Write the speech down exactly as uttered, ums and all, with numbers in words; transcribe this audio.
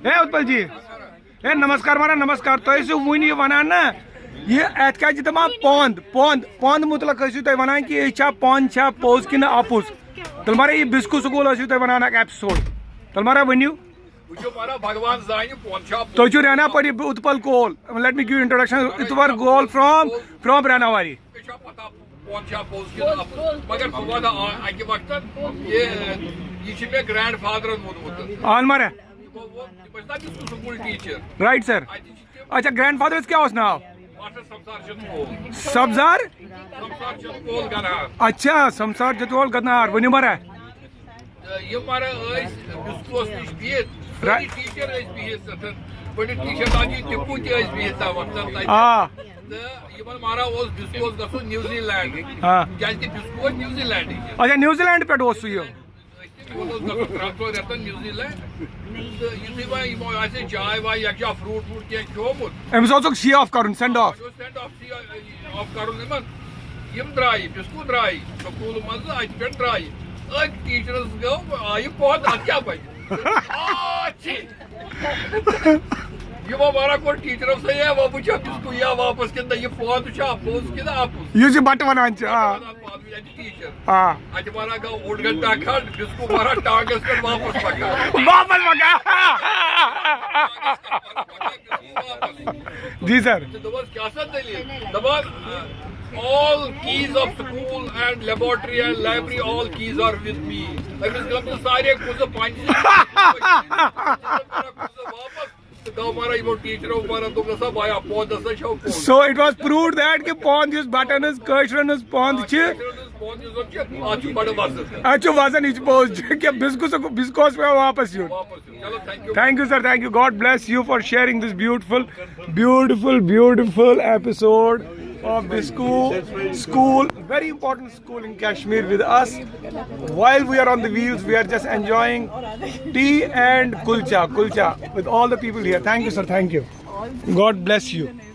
ہے اتپل جی، ہے نمسکار ونان، نمسکار۔ تُہۍ ٲسِو وُنہِ یہِ ونان نا، یہِ اتھ کیٛاہ چھِ دپان پۄنٛد، پۄنٛد، پۄنٛد مُتلق ٲسِو تُہۍ ونان کہِ یہِ چھا پۄنٛد، چھا پوٚز کِنہٕ اپُز؟ تیٚلہِ مارا یہِ بِسکو سکوٗل ٲسِو تُہۍ ونان اکھ ایپیسوڈ، تیٚلہِ مارا ؤنِو۔ وٕچھِو مارا، بھگوان زانہِ پۄنٛد چھا پوٚز۔ تُہۍ چھِو رینا پری اتپل کول، let me give introduction، Utpal Koul from، from Rainawari. مےٚ چھا پتہ پۄنٛد چھا پوٚز کِنہٕ اَپُز؟ مگر بہٕ وَنہٕ آ-، اَکہِ وقتہٕ یہِ، یہِ چھِ مےٚ گرینڈ فادرَن ووٚنمُت۔ اہن مارا۔ یِمو ووٚن، تِم ٲسۍ نا Biscoe school teacher. Right sir. اَتہِ چھِ تِم اچھا، گرینڈ فادرس کیٛاہ اوس ناو؟ ماسٹر سمسار چند کول۔ سبزار؟ سمسار چند کول گنہار۔ اچھا، سمسار چتول گنہار، ؤنِو مارا۔ تہٕ یِم مارا ٲسۍ بِسکوس نِش بِہِتھ، سٲری را- ٹیٖچر ٲسۍ بِہِتھ تَتٮ۪ن۔ بٔڑٕ ٹیٖچر لال جی ٹِپوٗ تہِ ٲسۍ بِہِتھ تَتھ وقتَن تَتہِ۔ آ۔ تہٕ یِمن مارا اوس بِسکوس گژھُن نیوزی لینڈ۔ آ۔ کیٛازِ کہِ بِسکو اوس نیوزی لینڈٕکۍ۔ اچھا، نیوزی لینڈ پٮ۪ٹھ اوس سُہ یہِ۔ أسۍ تہِ اوس گژھُن ترٛٮ۪ن ژۄن رٮ۪تن نیوزی لینڈ۔ تہٕ یُتھُے وۄنۍ یِمو آسہِ چاے واے یکجا فروٗٹ وروٗٹ کینٛہہ کھیومُت۔ أمِس اوسُکھ سی آف کرُن، سینڈ آف۔ یہِ اوس سینڈ آف سی آف کرُن یِمن۔ یِم درٛایہِ، بِسکوٗ درٛایہِ، سکوٗل منٛزٕ اَتہِ پٮ۪ٹھ درٛایہِ۔ أتھۍ ٹیٖچرَس گوٚو، آیہِ پوت، اَتھ کیٛاہ بَنہِ؟ آ، چھی۔ یِمو وَنان کوٚر ٹیٖچرَس سۭتۍ، "ہے، وۄنۍ وٕچھو بِسکوٗ یا واپَس کِنہٕ نہ، یہِ پوت چھا پوٚز کِنہٕ اَپُز؟" یُس یہِ بَٹہٕ وَنان چھِ، آ۔ وَنان پوت، یہِ چھِ ٹیٖچر۔ آ۔ اَتہِ وَنان گوٚو اوٚڑ گھنٹہ کھنٛڈ، بِسکوٗ وَنان ٹانٛگَس پٮ۪ٹھ واپَس پَکان۔ واپَس پَکان۔ جی سر۔ تہٕ دوٚپمَس، "کیٛاہ سا دٔلیٖل؟" دَپان، "All keys of school and laboratory and library, all keys are with me." أمِس گٔمژٕ سارے کُزٕ پنٛجہِ۔ کُزٕ واپس۔ تہٕ گوٚو مارا یِمو ٹیٖچرو مارا دوٚپ، "نسا بایا، پوت ہسا چھو پوٚز۔" So it was proved that کہِ پۄنٛد یُس بٹن ہٕنٛز، کٲشرٮ۪ن ہٕنٛز پۄنٛد چھِ، پۄنٛد یُس زَن چھِ، اَتھ چھُ بَڑٕ وزن۔ اَتھ چھُ وزن، یہِ چھُ پوٚز کہِ بِسکوٗ سکوٗ-، بِسکوٗس پٮ۪وان واپس یُن۔ واپس یُن۔ چلو، thank you۔ Thank you, sir. Thank you. God bless you for sharing this beautiful, beautiful, beautiful episode of Bisku School. Very important school in Kashmir with us. While we are on the wheels, we are just enjoying tea and kulcha, kulcha with all the people here. Thank you, sir. Thank you. God bless you.